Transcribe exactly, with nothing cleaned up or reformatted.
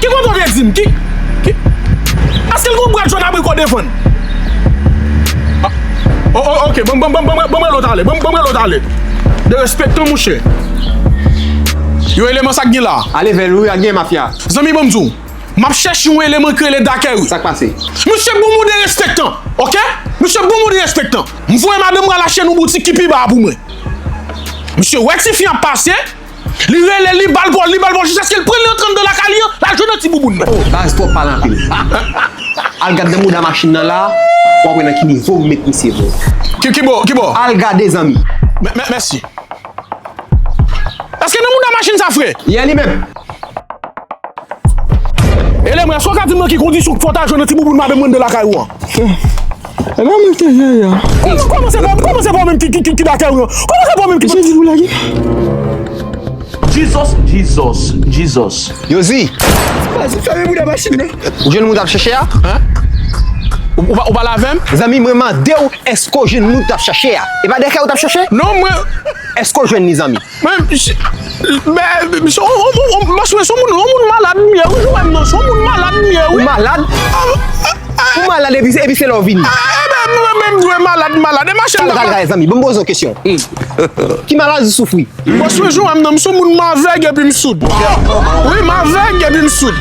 Ki kote w te di m? Ki, ki, èske l gon bwat jòn abriko devan l? Ah, oh, oh, ok, ban m, ban m, ban m, ban m, ban m rele w talè. Ban m, ban m rele w talè. Derespektan, monchè. Yon eleman sa k gen la. Ale vè l, wi, al gen mafya. Zanmi, ban m di w, m ap chèche yon eleman ki rele Dakèri. Sa k pase? Misye bon moun derespektan, ok? Misye bon moun derespektan. M voye madanm mwen al achte nan boutik ki pi ba a pou mwen. Misye wè tifi an ap pase, li rele, li ba l pawòl, li ba l pawòl, jiskaske l pran li antre anndan lakay li an, l al jwe nan ti bouboun nan. Oh, baz twòp pale anpil. Al gad nan mouda machin nan la, w ap wè nan ki nivo m met misye vre. Ki, ki bò, ki bò? Al gade, zanmi. Mè, mè, mèsi. Èske nan mouda machin sa, frè? Ye, li menm. Eleman, èske w ka di m nan ki kondisyon k fè w ta jwenn nan ti bouboun madanm mwen anndan lakay ou an? E pa mwen ki te jere a. Kòman, kòman se pa, kòman se pa w menm ki, ki, ki, ki Dakèri an? Kòman se pa w menm ki... Misye di pou lage. Jesus, Jesus, Jesus. Yozi. Baz, fèmen bouda machin nan. Ou jwenn moun t ap chèche a? Hein? Ou, ou, pa- ou pale avè m? Zanmi, mwen mande w, èske w jwenn moun t ap chèche a? E pa Dakèri ou t ap chèche? Non, mwen. Èske w jwenn li, zanmi? Mwen, m, m, m, m, se yon, yon, yon, yon, se yon moun, yon moun malad m ye, wi, jwenn nan, se yon moun malad m ye, wi. Ou malad? Ah, ah, ah. Ou malad epi, epi se lè w vini. Ah, eh ben, mwen menm, mwen malad, malad. E machin nan. Talè, talè, talè, zanmi, ban m poze w kesyon. Ki maladi w soufri? Bòs, mwen jwenn nan, m se yon moun m avèg epi m soud. Wi, m avèg epi m soud.